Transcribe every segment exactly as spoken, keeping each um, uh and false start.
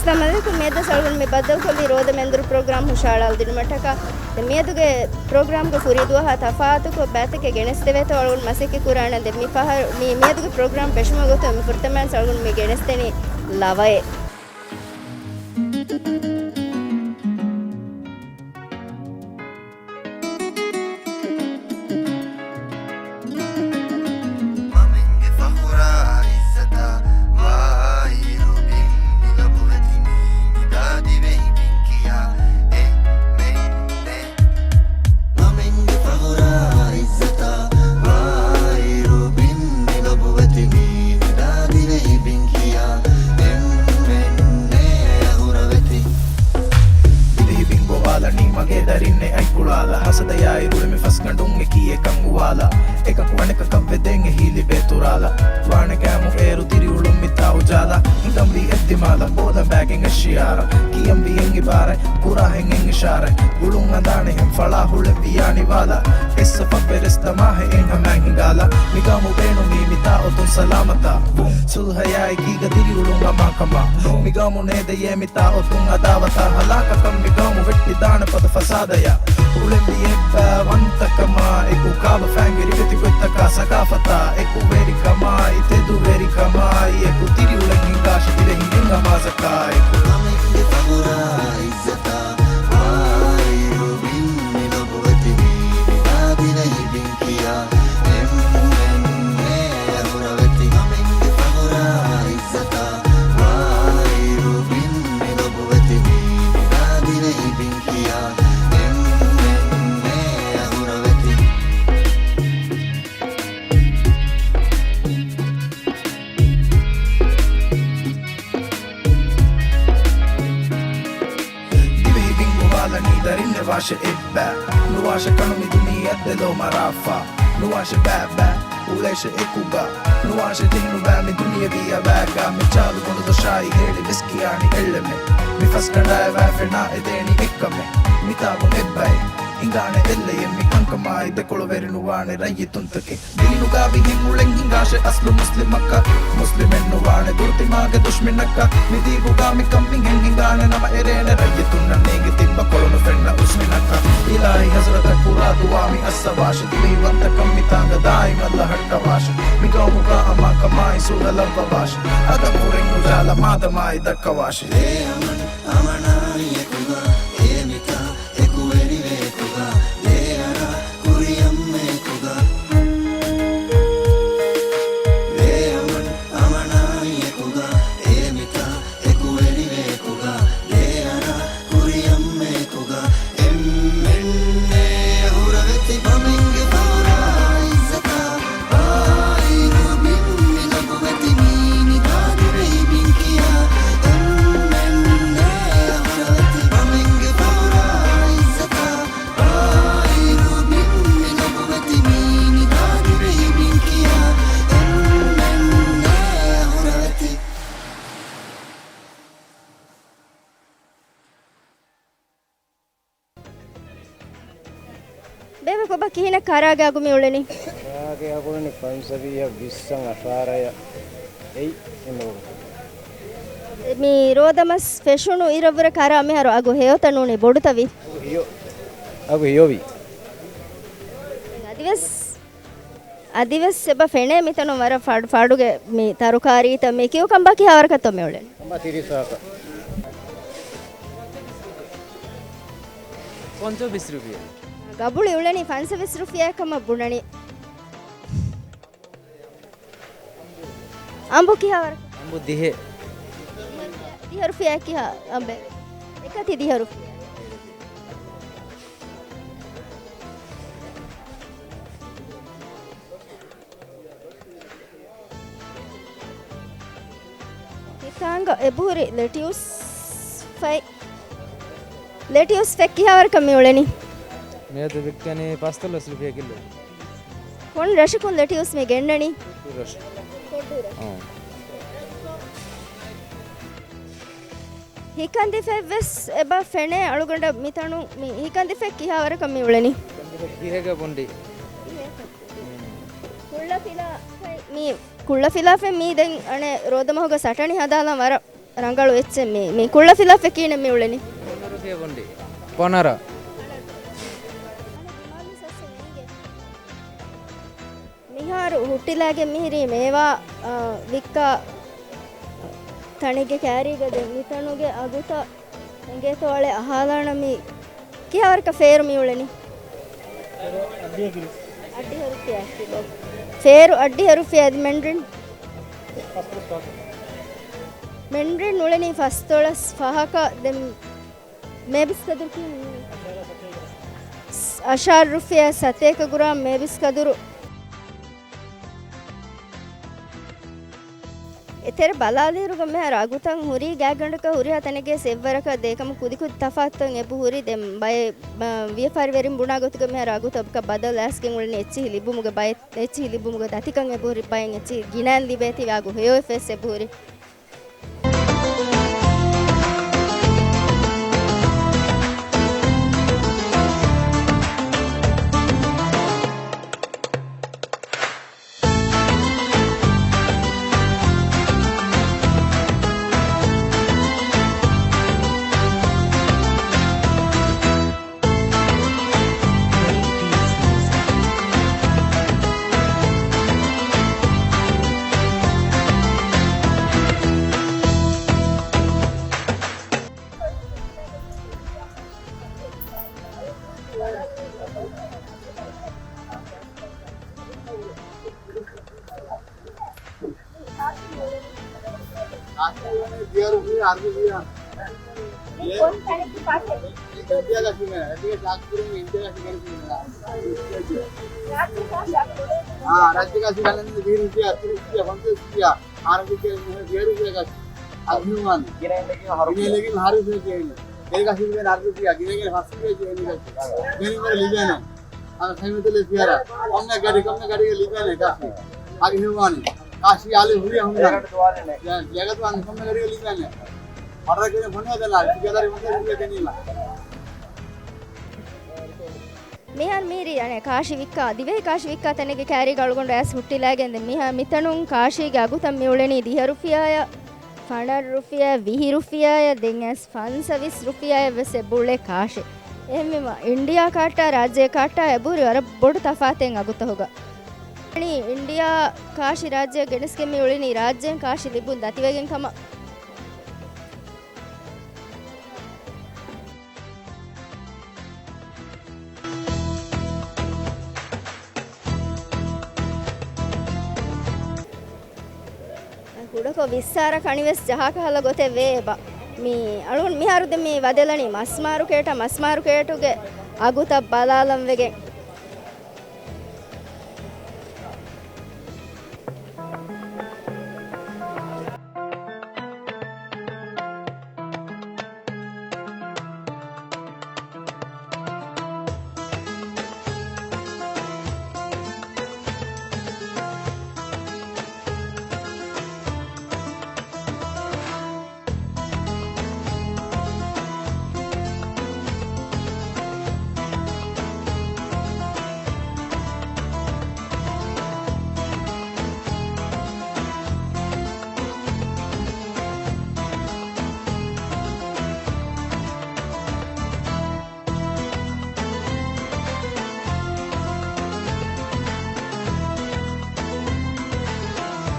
އައްސަލާމު ޢަލައިކުމް. މިއަދު އަޅުގަނޑު މި ބައްދަލުކޮށްލީ ރޯދަ މެންދުރު ޕްރޮގްރާމް ހުށަހަޅާލަދިނުމަށްޓަކާ. ދެން މިއަދުގެ ޕްރޮގްރާމްގެ ފުރިދުވަހާ ތަފާތުކޮށް ބައިތަކެއް ގެނެސްދެވޭތޯ އަޅުގަނޑު މަސައްކަތް ކުރާނަން. ދެން މި ފަހަރު، މި، މިއަދުގެ ޕްރޮގްރާމް ފެށުމުގެ ގޮތުން މި ފުރަތަމަ އަޅުގަނޑު މި ގެނެސްދެނީ ލަވައެއް. މަމެންގެ ފަޚުރާ އިއްޒަތާ ވާއިރު ބިން މި ލޮބުވެތި މީ މިދާ ދިވެހި ބިން ކިޔާ އެ މެ ނެ. މަމެންގެ ފަޚުރާ އިއްޒަތާ ވާއިރު ބިން މި ލޮބުވެތި މީ މިދާ ދިވެހި ބިން ކިޔާ އެ މެ ނެ އަހުރަވެތި. ދިވެހި ބިން ގޮވާލަނީ މަގޭ ދަރިންނެއް އަތްކުޅާލާ. ހަސަދަޔާއިރު އެންމެ ފަސްގަނޑުން އެކީ އެކަން ގޮވާލާ. އެކަކު އަނެކަކަށް ވެދޭން އެ ހީލިބޭ ތުރާލާ. ވާނެ ގައިމު އޭރު ދިރިއުޅުން މިތާ އުޖާލާ. ހިނގަންވީ އެއްދިމާލަށް ބޯލަނބައިގެން އެއްޝިއާރަ. ކިޔަންވީ އެއް އިބާރަތް، ކުރާހެން އެއް އިޝާރަތް. ގުޅުން އަނދާނެހެން ފަޅާ ހުޅެއްވިޔާ ނިވާލާ. އެއްސަފަށް ވެރިސް ދަމާހެއް އެއްހަމައިން ހިނގާލާ. މިގައުމު ބޭނުމީ މިތާ އޮތުން ސަލާމަތާ. ސުލްހަޔާ އެކީގަ ދިރިއުޅުން އަމާކަމާ. މިގައުމު ނޭދެޔޭ މި ތާ އޮތުން އަދާވަތާ ހަލާކަކަށް މިގައުމު ވެއްޓިދާނެ ފަދަ ފަސާދަޔާ. އުޅެންވީ އެއްބައިވަންތަކަމާ އެކު ކާބަފައިން ވެރިފެތި ގޮތްތަކާ ސަގާފަތާ އެކު ވެރިކަމާއި ތެދުވެރިކަމާއި އެކު ދިރިއުޅެން ހިނގާށި ދިވެހި އެއް އަމާޒަކާ އެކު. މަމެންގެ ފަޚުރާ އިއްޒަތާ ވާއިރު ބިން މި ލޮބުވެތި މީ މިދާ ދިވެހި ބިން ކިޔާ އެންމެން ނޭ އަހުރަވެތި. މަމެންގެ ފަޚުރާ އިއްޒަތާ ވާއިރު ބިން މި ލޮބުވެތި މީ މިދާ ދިވެހި ބިން ކިޔާ އެންމެން ނޭ އަހުރަވެތި. ދިވެހި ބިން ގޮވާލަނީ ދަރިންނެއް ވާށެ އެއްބައި. ނުވާށެ ކަނު މި ދުނިޔެއަށް ދެލޯ މަރާފާ. ނުވާށެ ބައިބައި އުޅޭށެ އެކުގަ. ނުވާށެ ޖެހިނުބައި މި ދުނިޔެވީ އަބައިގަ. މި ޖާލު ގޮނޑު ދޮށާއި ހޭޅި ވެސް ކިޔާނީ އެއްޅެމެ. މި ފަސްގަނޑާއި ވާ ފެނާ އެދޭނީ އެއްކަމެއް. މިތާގުން އެއްބައެއް ހިނގާނެ އެއްލެޔެއް މި ކަންކަމާއި ދެކޮޅު ވެރިނުވާނެ ރައްޔިތުންތަކެއް. ދީނުގަ ވިހެން އުޅެން ހިނގާށެ އަސްލު މުސްލިމަކަށް. މުސްލިމެއް ނުވާނެ ދުރުތިމާގެ ދުޝްމިނަކަށް. މި ދީގުގަ މިކަން މިހެން ހިނގާނެ ނަމަ އެރޭނެ ރައްޔިތުންނަށް ނޭނގި ތިއްބަ ކޮޅު ނުފެންނަ އުސްމިނަކަށް. އިލާހީ ހަޒުރަތަށް ކުރާ ދުޢާ މި އައްސަވާށެ. ދިވެހިވަންތަކަން މިތާނގަ ދާއިމަށް ލަހައްޓަވާށެ. މިގައުމުގަ އަމާކަމާއި ސުލްހަ ލައްވަވާށެ. އަދަބު ހުރެން އުޖާލަ މާދަމާއި ދައްކަވާށެ. އެ އަމަން އަމަނާއި އެކުގަ އޭ މިތާ އެކު ވެރިވޭކުގަ ދޭއަރާ ކުރިޔަށްމެ އެކުގަ. ދޭއަމަން އަމަނާއި އެކުގަ އޭ މިތާ އެކު ވެރިވޭކުގަ ދޭއަރާ ކުރިޔަށްމެ އެކުގަ. އެންމެންނޭ އަހުރަވެތި މަމެންގެ ފަހުރާ އިއްޒަތާ ވާއިރު ބިން މި ލޮބުވެތި މީ މި ދާދިވެހި ބިން ކިޔާ. އެންމެންނޭ އަހުރަވެތި މަމެންގެ ފަހުރާ އިއްޒަތާ ބޭބެ ކޮބާ ކިހިނެއް ކަރާގެ އަގު މި އުޅެނީ؟ ކަރާގެ އަގު އުޅެނީ ފަންސަވީހަށް ވިއްސަށް އަށާރަޔަށް އެއް އެމް އޯ. މި ރޯދަމަސް ފެށުނު އިރަށްވުރެ ކަރާ މިހާރު އަގު ހެޔޮތަ ނޫނީ ބޮޑުތަވީ؟ އަގު ހެޔޮ، އަގު ހެޔޮވީ. އަދިވެސް، އަދިވެސް އެބަ ފެނޭ މިތަނުން ވަރަށް ފާޑު، ފާޑުގެ މި ތަރުކާރީތައް މި ކިޔޫކަމްބާ ކިހާވަރަކަށްތޯ މި އުޅެނީ؟ ކަމްބާ ތިރީސް ފަހަކަށް. ފަންސަވީސް ރުފިޔާ. ގަބުޅި އުޅެނީ ފަންސަވީސް ރުފިޔާ ކަމަށް ބުނަނީ. އަނބު ކިހާވަރަކަށް؟ އަނބު ދިހަ. ދިހަ ރުފިޔާ ކިހާ އަނބެއް؟ އެކަތި ދިހަ ރުފިޔާ. ހިތާނގަ އެބުހުރި ލެޓިއުސް ފަތް، ލެޓިއުސް ފަތް ކިހާވަރަކަށް މި އުޅެނީ؟ މިއަދު ވިއްކަނީ ފަސްދޮޅަސް ރުފިޔާ ކިލޯ. ކޮން ރަށަކުން ލެޓިއުސް މި ގެންނަނީ؟ ކޮއްޑޫ ރަށު. އާ. ހިކަނދިފެއްވެސް އެބަ ފެނޭ އަޅުގަނޑަށް މިތަނު މި ހިކަނދިފެއް ކިހާވަރަކަށް މި އުޅެނީ؟ ހިކަނދިފެއް ކިހަކަށް ބޮނޑި. ކުއްޅަފިލާ މި ކުއްޅަފިލާފެން މީ ދެން އަނެއް ރޯދަމަހުގަ ސަޓަނި ހަދާލަން ވަރަށް ރަނގަޅު އެއްޗެއް މި، މި ކުޅަފިލަފެ ކީނެ މި އުޅެނީ. ޕޮނަރ. މިހާރު ހުއްޓިލާގެ މިހިރީ މޭވާ، އާ، ވިއްކާ ތަނެއްގެ ކާރީގަ ދެން މިތަނުގެ އަގުތައް އެނގޭތޯ އަޅެ އަހާލާނަ މި ކިހާވަރަކަށް ފޭރު މި އުޅެނީ؟ އައްޑިހަ ރުފިޔާ. ފޭރު އައްޑިހަ ރުފިޔާ އަދި މެންޑްރިން؟ މެންޑްރިން އުޅެނީ ފަސްދޮޅަސް ފަހަކަށް ދެން މޭބިސް ކަދުރު ކީއްވެ؟ އަށާރަ ރުފިޔާ ސަތޭކަ ގްރާމް މޭބިސް ކަދުރު. އެތެރެ ބަލާލިއިރުގަ މިހާރު އަގުތައް ހުރީ ގާތްގަނޑަކަށް ހުރިހާ ތަނެއްގެ ސެއްވަރަކަށް ދޭކަމަށް ކުދިކުދި ތަފާތުތައް އެބަހުރި. ދެން ބައެއް، މަ، ވިޔަފާރިވެރިން ބުނާ ގޮތުގަ މިހާރު އަގުތައް ބަދަލު އައިސްގެން އުޅެނީ އެއްޗިހި ލިބުމުގެ ބައެއް، އެއްޗިހި ލިބުމުގެ ދަތިކަން އެބަހުރި ބައެއް އެއްޗިހި ގިނައިން ލިބޭތީވެ އަގު ހެޔޮވެފަ އެބަހުރި. އާ، ރާއްޖެ ކާށި ގަންނަނީ ވިހި ރުފިޔާ، ތިރީސް ރުފިޔާ، ފަންސަވީސް ރުފިޔާ. އާރަނގެ ކިޔަނީ ދިހަ ރުފިޔާ ކާށި. އަދި ނުވާނެ. ގިނައިން ހަ ރުފިޔާ ކިޔަނީ. ގިނައިން ހަ ރުފިޔާ ކިޔަނީ. ގިނައިން ހަ ރުފިޔާ ކިޔަނީ. ގިނައިން ވަރަށް ލިބޭނެ. އަދި ސަމީތުލެ ފިޔާރާ. ކޮންމެ ގަޑި، ކޮންމެ ގަޑިގެ ލިބޭނެ ކާށި. އަދި ނުވާނެ. ކާށި އާލި ހުރި ހުންނާނެ. ޖަ-، ޖަގަތު އަން ކޮންމެ ގަޑިގެ ލިބޭނެ. މަޑަރަ ކިޔަނީ ފޮނުވަދަނާ. ސިގަދަރި މަތަ ރުފިޔާ ކިޔަނީމަ. މިހާރު މީރި އަނެއް ކާށި ވިއްކާ، ދިވެހި ކާށި ވިއްކާ ތަނެއްގެ ކާރީގަ އަޅުގަނޑު އައިސް ހުއްޓިލައިގެން ދެން މިހާ މިތަނުން ކާށީގެ އަގުތައް މި އުޅެނީ ދިހަ ރުފިޔާއަށް، ފަނަރަ ރުފިޔާއަށް، ވިހި ރުފިޔާއަށް، ދެން އައިސް ފަންސަވީސް ރުފިޔާއަށް ވެސް އެބައުޅޭ ކާށި. އެހެންވީމަ އިންޑިއާ ކާޓާ ރާއްޖޭ ކާޓާ އެބަހުރި ވަރަށް ބޮޑު ތަފާތެއް އަގުތަހުގަ. އިންޑިއާ ކާށި ރާއްޖެއަށް ގެނެސްގެން މި އުޅެނީ ރާއްޖޭން ކާށި ލިބުން ދަތިވެގެން ކަމަށް. ކުޑަކޮށް ވިއްސާރަ ކަނިވެސް ޖަހާ ކަހަލަ ގޮތެއް ވޭ އެބަ. މި އަޅުން މިހާރު ދެން މި ވަދެލަނީ މަސްމާރުކޭޓަށް، މަސްމާރުކޭޓުގެ އަގުތައް ބަލާލަން ވެގެން.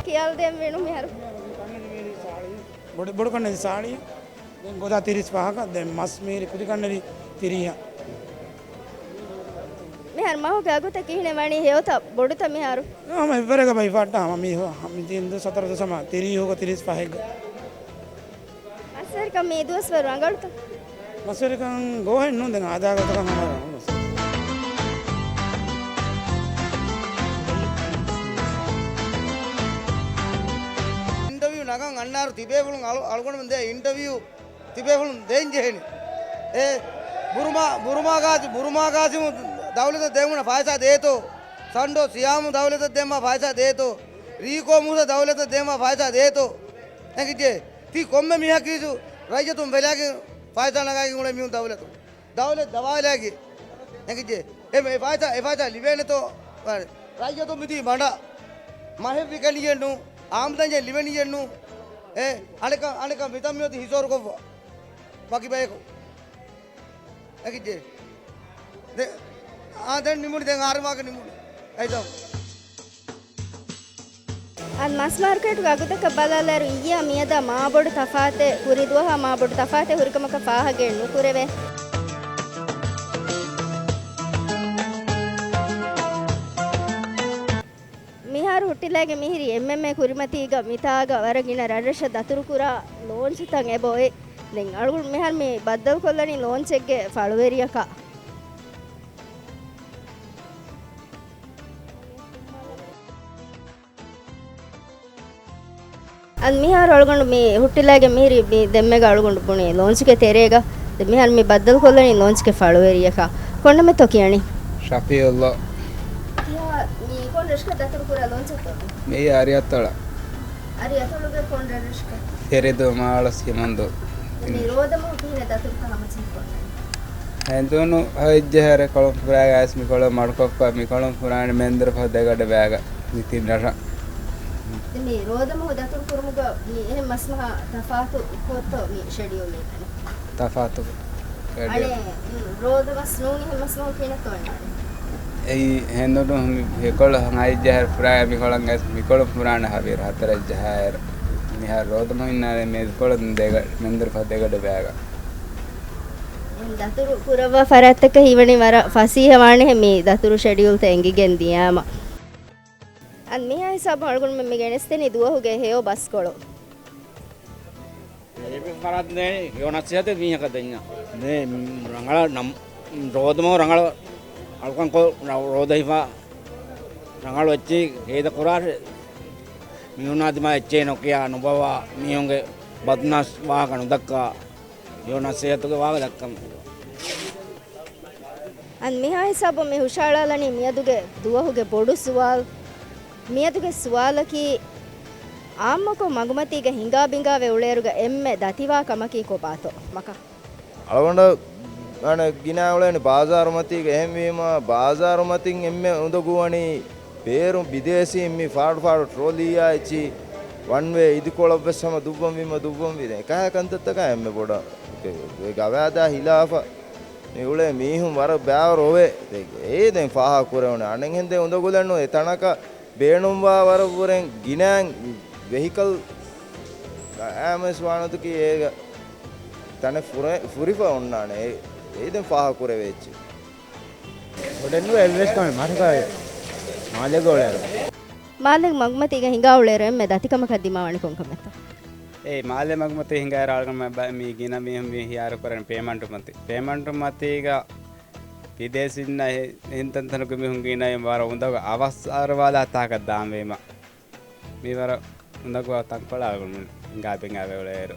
ކިޔާލަދޭން ވީނު މިހާރު. ބޮޑު، ބޮޑު ކަންނެތި ސާޅީ. ދެން ގޮދާ ތިރީސް ފަހަކަށް، ދެން މަސް މީރި ކުދި ކަންނެތި ތިރީހަށް. މިހާރު މަހުގެ އަގުތައް ކިހިނެއް ވަނީ ހެޔޮތަ ބޮޑުތަ މިހާރު؟ ހަމަ އެއްވަރަކަށް ބައި ފައްޓާ ހަމަ މީ ހޯ، ހަމަ ތިން ދުވަސް ހަތަރު ދުވަސް ހަމަ ތިރީހުގަ ތިރީސް ފަހެއްގަ. މަސްވެރިކަން މި ދުވަސްވަރު ރަނގަޅުތަ؟ މަސްވެރިކަން ގޯހެއް ނޫން ދެން އާދާގަތަކަށް ހަމަ ރަނގަޅު. އިންޓަވިއު ނަގަން އަންނާރު ތިބޭފުޅުން އަޅު، އަޅުގަނޑުމެން ދޭ އިންޓަވިއު ތިބޭފުޅުން ދޭން ޖެހެނީ. އެ ބުރުމާ، ބުރުމާ ގާޒި، ބުރުމާ ގާޒިމު ދައުލަތަށް ދޭން އުޅޭ ފައިސާ ދޭތޯ؟ ސަންޑޯ ސިޔާމު ދައުލަތަށް ދޭން ފައިސާ ދޭތޯ؟ ރީކޯ މޫސަ ދައުލަތަށް ދޭން ފައިސާ ދޭތޯ؟ އެނގިއްޖެ. ތީ ކޮންމެ މީހަކީ ރައްޔިތުން ފެލާގެން ފައިސާ ނަގާގެން އުޅޭ މީހުން ދައުލަތުން. ދައުލަތް ދަވާލާގެ. އެނގިއްޖެ. އެ ފައިސާ، އެ ފައިސާ ލިބޭނެތޯ؟ ރައްޔިތުން މިދީ ބަނޑަށް. މަހެއް ވިކެނިއެއްނު، އާމްދަނީ ލިބެނީއެއްނު. އެ، އަނެކަ، އަނެކަ މިތަން މިއޮތީ ހިސޯރުކޮށްފަ. ވަކި ބަޔަކު. އެކިއްޖެ. ދެ، އާ، ދެން ނިމުނި، ދެން އާރުމާގެ ނިމުނި. އެއްދަމް. އަދި މަސް މާރުކޭޓުގެ އަގުތަކަށް ބަލާލާއިރު، އިއްޔާ މިއަދާ މާބޮޑު ތަފާތެއް، ކުރި ދުވަހާ މާބޮޑު ތަފާތެއް ހުރިކަމަކަށް ފާހަގައެއް ނުކުރެވޭ. މިހާރު ހުއްޓިލާގެ މިހިރީ އެމްއެމްއޭ ކުރިމަތީގަ މިތާގަ ވަރަށް ގިނަ ރަށްރަށަށް ދަތުރުކުރާ ލޯންޗުތައް އެބަ އޮތް. ދެން އަޅުގަނޑު މިހާރު މި ބައްދަލުކޮށްލަނީ ލޯންޗެއްގެ ފަޅުވެރިޔަކަށް. އަދި މިހާރު އަޅުގަނޑު މި ހުއްޓިލާގެ މިހިރީ މި ދެންމެގަ އަޅުގަނޑު ބުނީ ލޯންޗުގެ ތެރޭގަ. ދެން މިހާރު މި ބައްދަލުކޮށްލަނީ ލޯންޗުގެ ފަޅުވެރިޔަކާ. ކޮންނަމެއްތޯ ކިޔަނީ؟ ޝަފީއުﷲ. ކިހާ މި ކޮން ރަށަކަށް ދަތުރު ކުރާ ލޯންޗެއްތޯ މި؟ މިއީ އަރިއަތޮޅަށް. އަރިއަތޮޅުގެ ކޮން ރަށްރަށަކަށް؟ ފެރިދޫ މާޅޮސް ހިމަންދޫ. މި ރޯދަމަހު ކިހިނެއް ދަތުރުތައް ހަމަޖެހި ކޮށްލަނީ؟ ހެނދުނު ހައްޖަހަރެ ކޮޅުންފުރާގައިސް މިކޮޅު މަޑުކޮށްފަ، މިކޮޅުންފުރާނެ މެންދުރުފަ ދެގަޑު ބައިގަ މި ތިން ރަށަށް. ދެ މި ރޯދަމަހު ދަތުރު ކުރުމުގަ މި އެހެން މަސްމަހާ ތަފާތު ކޮށްތޯ މި ޝެޑިއުލް ހިނގަނީ؟ ތަފާތު ޝެޑިއުލް. އަނެއް، މް، ރޯދަ މަސް ނޫނީ އެހެން މަސްމަހު ކިހިނެއްތޯ އޮންނާނީ؟ އެއީ ހެނދުނު މި ހެކޮޅު ހައްޖަހަރެ ފުރާ މިކޮޅަށް ގަސް މިކޮޅުން ފުރާނެ ހަވީރު ހަތަރަށް ޖަހާއިރު. މިހާރު ރޯދަމަހު އިންނާނެ މި ކޮޅު ދެގަ-، މެންދުރުފަ ދެގަޑު ބައިގަ. ދަތުރު ކުރައްވާ ފަރާތްތަކަށް ހީވަނީ ވަރަށް ފަސީހަ ވާނެހެ މި ދަތުރު ޝެޑިއުލްތައް އެނގިގެން ދިޔާމަ. އަދި މިހާ ހިސާބުން އަޅުގަނޑުމެން މި ގެނެސްދެނީ ދުވަހުގެ ހެޔޮ ބަސްކޮޅު. އެ ފަރާތް ދޭނީ ހެޔޮ ނަސޭހަތެއް މީހަކަށް ދެންޏާ. ދެ ރަނގަޅަށް ނަމް-، ރޯދަމަހު ރަނގަޅަށް އަޅުކަންކޮށް ރޯދަ ހިފާ ރަނގަޅު އެއްޗެއް ހޭދަ ކުރާށޭ. މީހުންނާ ދިމާ އެއްޗެއް ނުކިޔާ ނުބަވާ މީހުންގެ ބަދުނަސް ވާހަކަ ނުދައްކާ. ހެޔޮ ނަސޭހަތުގެ ވާހަކަ ދައްކަން. އަން މިހާ ހިސާބުން މި ހުށައަޅާލަނީ މިއަދުގެ ދުވަހުގެ ބޮޑު ސުވާލު. މިއަދުގެ ސުވާލަކީ، އާއްމުކޮށް މަގުމަތީގަ ހިނގާ ބިނގާވެ އުޅޭއިރުގަ އެންމެ ދަތިވާ ކަމަކީ ކޮބާތޯ؟ މަކާ. އަޅުގަނޑަށް އަނެއް ގިނަ އުޅެނީ ބާޒާރުމަތީގަ. އެހެންވީމަ، ބާޒާރުމަތިން އެންމެ އުނދަގޫވަނީ ބޭރުން ބިދޭސީން މި ފާޑު ފާޑު ޓްރޯލީއާ އެއްޗި ވަން ވޭ އިދިކޮޅަށްވެސް ހަމަ ދުއްވަން ވީމަ ދުއްވަން ވީ. ދެން އެކަހަ ކަންތައްތަކާ އެންމެ ބޮޑަށް ގަވާއިދާ ހިލާފަށް މި އުޅޭ މީހުން ވަރަށް ބައިވަރު އޮވޭ. ދެން އެ ދެން ފާހަގަ ކުރެވުނު. އަނެއްހެން ދެން އުނދަގުލެއް ނޫން. އެ ތަނަކަށް ބޭނުންވާ ވަރަށް ވުރެން ގިނައިން ވެހިކަލް އައިމެސް ވާނުދުކީ އޭގަ ތަނެއް ފުރެ-، ފުރިފަ އޮންނާނެ. އެ-، އެއީ ދެން ފާހަގަ ކުރެވޭ އެއްޗެއް. ބޮޑެއްނު އެއްވެސް ކަމެއް މަސަކަ މާލޭގަ އުޅޭއިރު. މާލޭގެ މަގުމަތީގަ ހިނގާ އުޅޭއިރު އެންމެ ދަތިކަމަކަށް ދިމާވަނީ ކޮންކަމެއްތޯ؟ އޭ މާލޭ މަގުމަތީ ހިނގާއިރު އަޅުގަނޑު މަ-، ބަ-، މީ ގިނަ މީހުން މީ ހިޔާރު ކުރަނީ ޕޭމަންޓު މަތީ. ޕޭމަންޓު މަތީގަ ބިދޭސީންނަށް އެ-، އެހެން ތަންތަނަކު މީހުން ގިނައިން ވަރަށް އުނދަގޫ އަވަސް އަރުވާލާ ތާކަށް ދާންވީމަ. މީ ވަރަށް އުނދަގޫ ތަންކޮޅެއް އަޅުގަނޑު ހިނގާ ބިނގާވެ އުޅޭއިރު.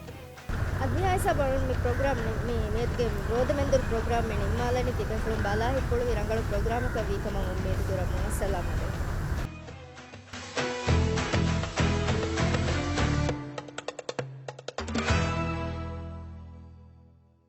އަދި މިހާ ހިސާބަށް މި ޕްރޮގްރާމް މި، މިއަދުގެ ރޯދަ މެންދުރު ޕްރޮގްރާމް މި ނިންމާލަނީ. ތިބޭފުޅުން ބަލާ ހިތްޕުޅުވި ރަނގަޅު ޕްރޮގްރާމަކަށް ވީކަމަށް އުއްމީދު ކުރަމުން. އައްސަލާމް ޢަލައިކުމް.